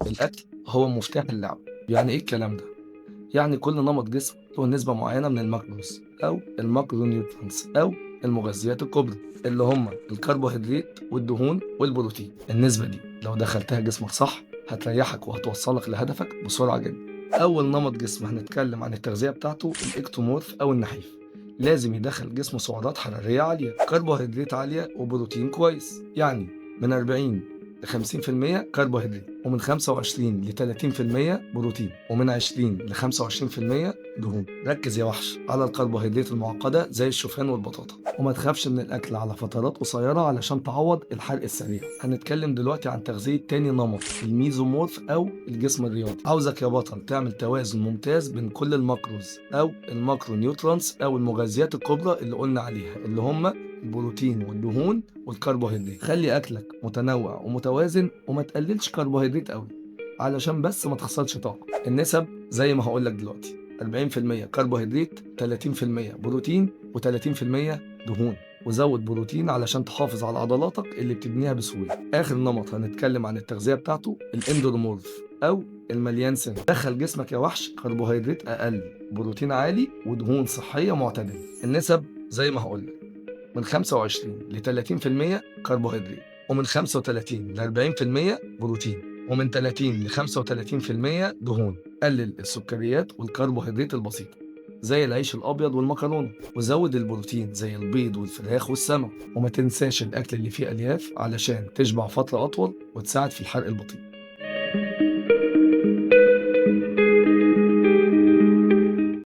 الأكل هو مفتاح اللعب. يعني إيه الكلام ده؟ يعني كل نمط جسم له نسبة معينة من ال macros أو ال macronutrients أو المغذيات الكبرى اللي هم الكربوهيدرات والدهون والبروتين. النسبة دي لو دخلتها جسمك صح هتريحك وهتوصلك لهدفك بسرعة جدا. أول نمط جسم هنتكلم عن التغذية بتاعته ال ectomorph أو النحيف. لازم يدخل جسمه سعرات حرارية عالية، كربوهيدرات عالية وبروتين كويس، يعني من 40 ل 50% كربوهيدرات، ومن 25 ل 30% بروتين، ومن 20 ل 25% دهون. ركز يا وحش على الكربوهيدرات المعقدة زي الشوفان والبطاطا، وما تخافش من الأكل على فترات قصيرة علشان تعوض الحرق السريع. هنتكلم دلوقتي عن تغذية تاني نمط، ال mesomorph أو الجسم الرياضي. عاوزك يا بطل تعمل توازن ممتاز بين كل ال macros أو ال macronutrients أو المغذيات الكبرى اللي قلنا عليها، اللي هم البروتين والدهون والكربوهيدرات. خلي اكلك متنوع ومتوازن وما تقللش كربوهيدرات قوي علشان بس ما تخسرش طاقه. النسب زي ما هقول لك دلوقتي: 40% كربوهيدرات، 30% بروتين، و30% دهون. وزود بروتين علشان تحافظ على عضلاتك اللي بتبنيها بسهوله. اخر نمط هنتكلم عن التغذيه بتاعته ال endomorph او المليان سن. دخل جسمك يا وحش كربوهيدرات اقل، بروتين عالي، ودهون صحيه معتدله. النسب زي ما هقول لك: من 25 ل 30% كربوهيدرات، ومن 35 ل 40% بروتين، ومن 30 ل 35% دهون. قلل السكريات والكربوهيدرات البسيطة زي العيش الأبيض والمكرونة، وزود البروتين زي البيض والفراخ والسمك، وما تنساش الأكل اللي فيه ألياف علشان تشبع فترة أطول وتساعد في الحرق البطيء.